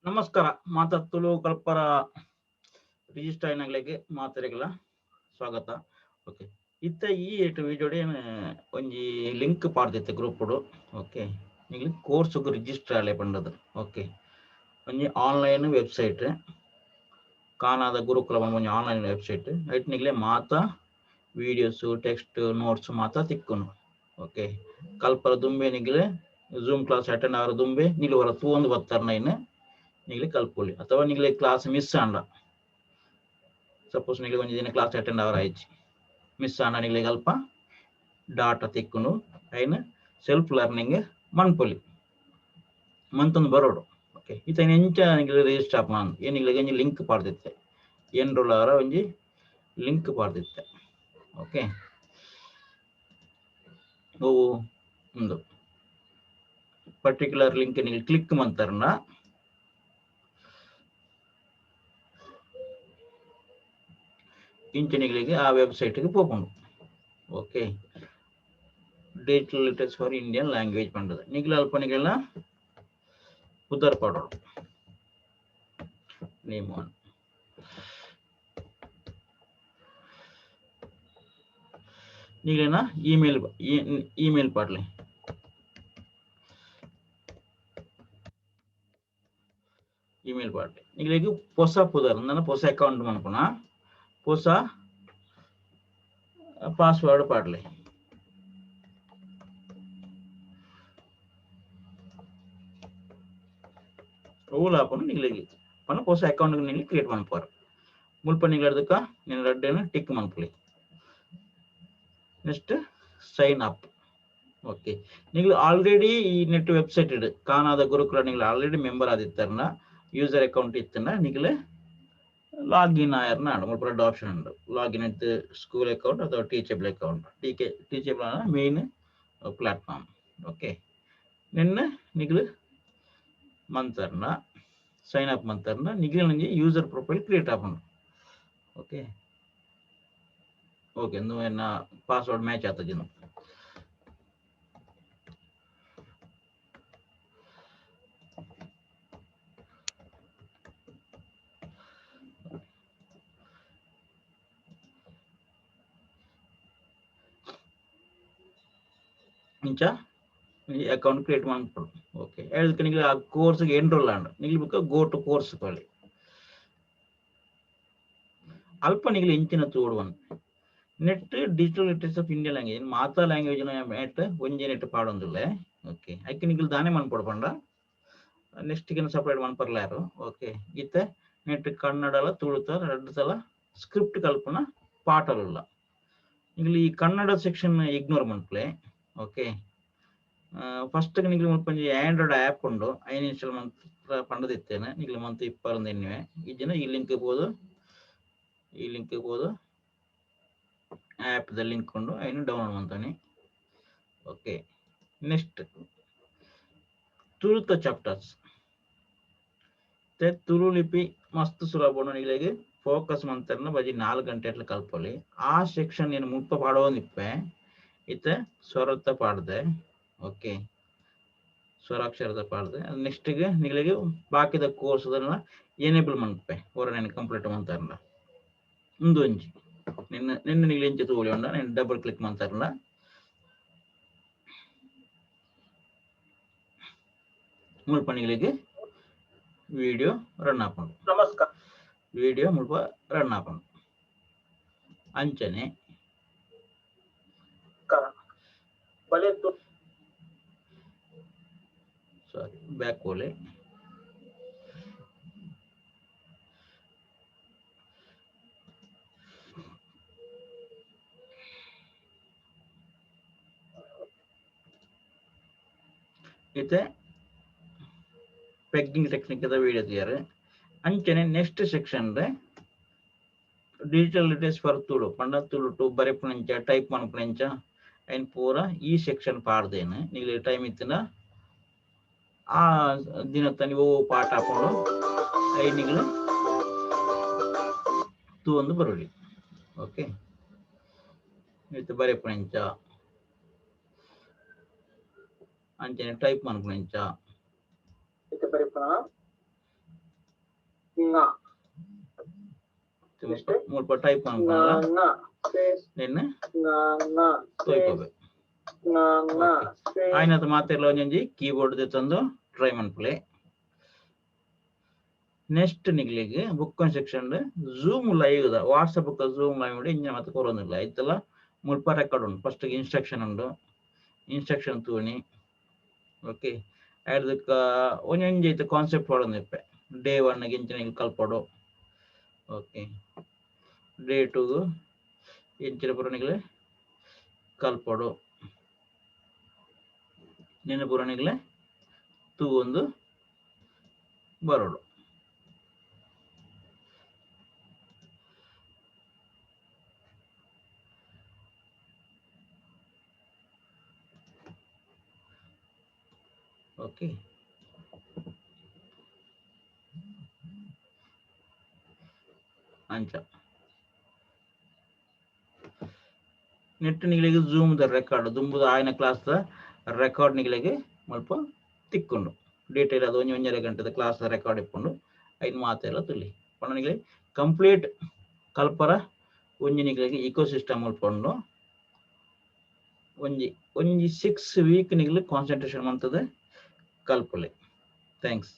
ನಮಸ್ಕಾರ ಮಾತ ತುಳು ಕಲ್ಪರ ರಿಜಿಸ್ಟರ್ ಆಯಿನಗ್ಲೆಗ್ ಮಾತೆರೆಗ್ಲ ಸ್ವಾಗತ. ಓಕೆ, ಇತ್ತೆ ಈ ಏಟ್ ವಿಡಿಯೋಡ್ ಒಂಜಿ ಲಿಂಕ್ ಪಾಡ್ದಿತ್ತೆ ಗ್ರೂಪ್ಡು. ಓಕೆ, ನಿಗ್ಲ್ ಕೋರ್ಸ್ಗ್ ರಿಜಿಸ್ಟರ್ ಆಲೆ ಪಂಡದು. ಓಕೆ, ಒಂಜಿ ಆನ್ಲೈನ್ ವೆಬ್ಸೈಟ್ ಕಾನಾದ ಗುರುಕುಲ ಒಂಜಿ ಆನ್ಲೈನ್ ವೆಬ್ಸೈಟ್. ಐಟ್ ನಿಗ್ಲೆ ಮಾತ ವೀಡಿಯೋಸ್, ಟೆಕ್ಸ್ಟ್, ನೋಟ್ಸ್ ಮಾತ ತಿಕ್ಕುನು. ಓಕೆ, ಕಲ್ಪರ ದುಂಬೆ ನಿಗ್ಲೆ ಝೂಮ್ ಕ್ಲಾಸ್ ಅಟೆಂಡ್ ಆವರ ದುಂಬೆ ನಿಗ್ಲು ಹೊರ ತೂವೊಂದು ಬತ್ತಾರ ನೈನ್ ನಿಗ್ಲೆ ಕಲ್ಪೊಲಿ. ಅಥವಾ ನಿಗ್ಲೆ ಕ್ಲಾಸ್ ಮಿಸ್ ಆಂಡ, ಸಪೋಸ್ ನಿಗ್ಲೆ ಒಂಜಿ ದಿನ ಕ್ಲಾಸ್ ಅಟೆಂಡ್ ಆವರ ಆಯ್ಚಿ, ಮಿಸ್ ಆಂಡ ನಿಗ್ಲೆ ಅಲ್ಪ ಡಾಟಾ ತಿಕ್ಕುನು. ಐನ್ ಸೆಲ್ಫ್ ಲರ್ನಿಂಗ್ ಮನ್ಪೊಲಿ, ಮಂತೊಂದು ಬರೋಡು. ಓಕೆ, ಇತ್ತೆ ಎಂಚ ನಿಗ್ಲೆ ರಿಜಿಸ್ಟರ್ ಆಪುನ? ಏನ್ ನಿಗ್ಲೆಗ್ ಒಂಜಿ ಲಿಂಕ್ ಪಾಡ್ದಿತ್ತೆ, ಎನ್ರೋಲ್ ಆವರ ಒಂಜಿ ಲಿಂಕ್ ಪಾಡ್ದಿತ್ತೆ. ಓಕೆ, ಒವು ಉಂದು ಪರ್ಟಿಕ್ಯುಲರ್ ಲಿಂಕ್ ನಿಗ್ಲ್ ಕ್ಲಿಕ್ ಮಂತರ್ನ ಇಂಚ ನಿಗ್ಲೆಗ್ ಆ ವೆಬ್ಸೈಟ್ ಗ್ ಪೋಪುಂಡು. Okay, digital literacy for Indian language ಪಂಡದು ನಿಗ್ಲ ಅಲ್ಪ ನಿಗ್ಲೆನ ಪುದರ್ ಪಾಡೋಡು, ನೇಮ್ ಒನ್. ನಿಗ್ಲೆನ ಇಮೇಲ್ ಇಮೇಲ್ ಪಾಡ್ಲೆ. ಇಮೇಲ್ ಪಾಡ್ಲೆ. ನಿಗ್ಲೆಗ್ ಪೊಸ ಪುದರ್ ಅಂದನ ಪೊಸ ಅಕೌಂಟ್ ಮನ್ಪುನ, ಪೊಸ ಪಾಸ್ವರ್ಡ್ ಪಾಡ್ಲೆ. ಓಲ್ ಆಪುಂಡು ನಿಗ್ಲೆಗ್ ಪಂಡ ಪೊಸ ಅಕೌಂಟ್ ನಿಗ್ಲೆ ಕ್ರಿಯೇಟ್ ಮನ್ಪುವರ್. ಮುಲ್ಪ ನಿಗ್ಲೆ ಅರ್ಧಕ ನಿನ್ನ ರಡ್ಡೆನ್ ಟಿಕ್ ಮನ್ಪುಲೆ. Next sign up. Okay, ನಿಗ್ಲು ಆಲ್ರೆಡಿ ಈ ನೆಟ್ ವೆಬ್ಸೈಟ್ ಇಡು ಕಾನಾದ ಗುರುಕುಲ ನಿಗ್ಲು ಆಲ್ರೆಡಿ ಮೆಂಬರ್ ಆದಿತ್ತಾರನ, ಯೂಸರ್ ಅಕೌಂಟ್ ಇತ್ತನ ನಿಗ್ಲೆ ಲಾಗಿನ್ ಆಯರ್ನ ಆಂಡ್. ಮುಲ್ಪ ರಡ್ಡ್ ಆಪ್ಷನ್ ಉಂಡು, ಲಾಗಿನ್ ಇತ್ತು ಸ್ಕೂಲ್ ಅಕೌಂಟ್ ಅಥವಾ teachable account. Teachable main platform. Okay, ನಿನ್ನ ನಿಗ್ಲು ಮಂತರ್ನ ಸೈನ್ ಅಪ್ ಮಂತರ್ನ ನಿಗ್ಲೆ ಒಂಜಿ ಯೂಸರ್ ಪ್ರೊಫೈಲ್ ಕ್ರಿಯೇಟ್ ಆಪುಂಡು. ಓಕೆ ಓಕೆ, ಇಂದು ಎನ್ನ ಪಾಸ್ವರ್ಡ್ ಮ್ಯಾಚ್ ಆತಜಿನ. ಇಂಚ ಈ ಅಕೌಂಟ್ ಕ್ರಿಯೇಟ್ ಮನ್ಪೊಡು. ಓಕೆ, ಅದಕ್ಕೆ ನಿಗ್ಲೆ ಆ ಕೋರ್ಸ್ಗೆ ಎನ್ರೋಲ್ ಆಂಡ್ ನಿಗ್ಲು ಬೊಕ್ಕ ಗೋ ಟು ಕೋರ್ಸ್ ಪೋಲೆ. ಅಲ್ಪ ನಿಗ್ಲು ಇಂಚಿನ ತೂಡು net digital literacy of Indian language ಮಾತಾ ಲ್ಯಾಂಗ್ವೇಜ್ ನೆಟ್ ಒಂಜಿ ನೆಟ್ ಪಾಡೊಂದುಲ್ಲೆ. ಓಕೆ, ಐಕ್ ನಿಗ್ಲು ದಾನೆ ಮನ್ಪೊಡು ಪಂಡ ನೆಕ್ಸ್ಟ್ ಗಿನ ಸಪರೇಟ್ ಮನ್ಪರ್ಲ ಯಾರು. ಓಕೆ, ಇತ್ತೆ ನೆಟ್ ಕನ್ನಡಲ ತುಳುತ ರಡ್ಡ್ ಸಲ ಸ್ಕ್ರಿಪ್ಟ್ ಕಲ್ಪುನ ಪಾಠಲುಲ್ಲ. ನಿಗ್ಲು ಈ ಕನ್ನಡ ಸೆಕ್ಷನ್ ಇಗ್ನೋರ್ ಮನ್ಪುಲೆ. ಓಕೆ, ಫಸ್ಟ್ ನಿಗ್ಲು ಮುಲ್ಪ ಒಂಜಿ ಆಂಡ್ರಾಯ್ಡ್ ಆ್ಯಪ್ ಉಂಡು, ಐನ್ ಇನ್ಸ್ಟಾಲ್ ಮಂತ್ ಪಂಡದಿತ್ತೇನೆ. ನಿಗ್ಲು ಮಂತ್ ಇಪ್ಪರಂದು ಎನ್ನುವೆ ಈ ಜನ ಈ ಲಿಂಕ್ ಪೋದು, ಈ ಲಿಂಕ್ ಪೋದು ಆ್ಯಪ್ ದ ಲಿಂಕ್ ಉಂಡು, ಐನ್ ಡೌನ್ಲೋಡ್ ಮಂತಾನೆ. ಓಕೆ, ನೆಕ್ಸ್ಟ್ ತುಳುತ ಚಾಪ್ಟರ್ಸ್. ತುಳು ಲಿಪಿ ಮಸ್ತ್ ಸುಲಭ ಉಂಡು. ನಿಗ್ಲೆಗ್ ಫೋಕಸ್ ಮಂತರ್ನ ಬಜಿ 4 ಗಂಟೆ ಅಟ್ಲ ಕಲ್ಪೊಲಿ. ಆ ಸೆಕ್ಷನ್ ಏನು ಮುಲ್ಪ ಪಾಡೋಂದಿಪ್ಪೆ. ಇತ್ತೆ ಸ್ವರತ ಪಾಡ್ದೆ. ಓಕೆ, ಸ್ವರಾಕ್ಷರದ ಪಾಡ್ದೆ. ನೆಕ್ಸ್ಟ್ ನಿಗ್ಲೆಗ್ ಬಾಕಿದ ಕೋರ್ಸ್ ಎನೇಬಲ್ ಮನ್ಪೆ ಹೊರ ನೆನ್ ಕಂಪ್ಲೀಟ್ ಮಂತಾರಲ್ಲ. ಉಂದು ಒಂಜಿ ನಿನ್ನ ನಿನ್ನ ನಿಗ್ಲೆ ಇಂಚ ತೂವೊಲಿ ಉಂಡ ನೆನ್ ಡಬಲ್ ಕ್ಲಿಕ್ ಮಂತಾರಲ್ಲ ಮುಲ್ಪ ನಿಗ್ಲೆಗ್ ವಿಡಿಯೋ ರನ್ ಆಪುಂಡು. ನಮಸ್ಕಾರ. ವಿಡಿಯೋ ಮುಲ್ಪ ರನ್ ಆಪುಂಡು. ಅಂಚನೆ ಬಲೆ ಸಾರಿ ಬ್ಯಾಕ್ ಪೋಲೆ. ಇತ್ತೆ ಪೆಗ್ಗಿಂಗ್ ಟೆಕ್ನಿಕ್ the video ತಯಾರು. ಅಂಚನೆ next section digital literacy for Tulu ಪಂಡ ತುಳುಟು ಬರೆಪುನಂಚ ಟೈಪ್ ಮನ್ಪುನಂಚ ಐನ್ ಪೂರ ಈ ಸೆಕ್ಷನ್ ಪಾಡ್ದೇನು. ನಿಗ್ಲೆ ಟೈಮ್ ಇತ್ತಿನ ಆ ದಿನತ್ತ ನೀವು ಪಾಠ ಹಾಕೊಂಡು ಐನ್ ನಿಗ್ಲು ತೂವೊಂದು ಬರೊಲಿ. ಓಕೆ, ಇತ್ತೆ ಬರೆಪುನಂಚ ಅಂಚನೆ ಟೈಪ್ ಮನ್ಪುನಂಚ ಇತ್ತೆ ಬರೆಪುನ ങ ಮುಲ್ಪ ಮುಲ್ಪ ಟೈಪ್ ಮನ್ಪುನಗ ങ ಸ್ಪೇಸ್ ನೆನ್ ങ ങ ಸ್ಪೇಸ್ ತೋಯ್ಪವೆ. ങ ങ ಸ್ಪೇಸ್ ಆಯ್ನತ ಮಾತೆರ್ಲ ಒಂಜೊಂಜಿ ಕೀಬೋರ್ಡ್ ದೆತ್ತೊಂದು ಟ್ರೈ ಮನ್ಪುಲೆ. ನೆಕ್ಸ್ಟ್ ನಿಗ್ಲಿಗ್ book section zoom live the WhatsApp ಬುಕ್ಕ ಝೂಮ್ ಲೈವ್ ಇಂಜ ಮತ್ತೆ ಕೊರೊಂದಿಲ್ಲ ಐತಲ ಮುಲ್ಪ ರೆಕಾರ್ಡ್ ಉಂಡು. ಫಸ್ಟ್ ಇನ್ಸ್ಟ್ರಕ್ಷನ್ ಉಂಡು, ಇನ್ಸ್ಟ್ರಕ್ಷನ್ ತೂನಿ. ಓಕೆ, ಐರ್ದಕ್ಕ ಒಂಜೊಂಜಿ ಐತ ಕಾನ್ಸೆಪ್ಟ್ ಪಾಡೊಂದು ಇಪ್ಪೆ. ಡೇ ಒನ್ ಇಂಚಿನ ಕಲ್ಪೊಡು. ಓಕೆ, ಡೇ ಟೂ ಇಂಚಿನ ಪೂರ ನಿಗ್ಲೆ ಕಲ್ಪೊಡು. ನಿನ್ನ ಪೂರ ನಿಗ್ಲೆ ತೂವೊಂದು ಬರೋಡು. ಓಕೆ, ಅಂಚ ನೆಟ್ ನಿಗ್ಲಿಗ್ ಝೂಮ್ the record ದುಂಬುದ ಆಯ್ನ ಕ್ಲಾಸ್ the record ನಿಗ್ಲಿಗ್ ಮುಲ್ಪ ತಿಕ್ಕುಂಡು. ಡೀಟೇಲ್ ಅದು ಒಂಜಿ ಒಂಜರೆ ಗಂಟೆದ ಕ್ಲಾಸ್ the record ಇಪ್ಪುಂಡು. ಐನ್ ಮಾತೆಲ್ಲ ತುಲಿ ಪಂಡ ನಿಗ್ಲಿ ಕಂಪ್ಲೀಟ್ ಕಲ್ಪರ ಒಂಜಿ ನಿಗ್ಲಿಗ್ ಇಕೋ ಸಿಸ್ಟಮ್ ಮುಲ್ಪ ಉಂಡು. ಒಂಜಿ ಒಂಜಿ 6 ವೀಕ್ ನಿಗ್ಲಿ ಕಾನ್ಸಂಟ್ರೇಷನ್ ಮಂತದ ಕಲ್ಪುಲೆ. Thanks.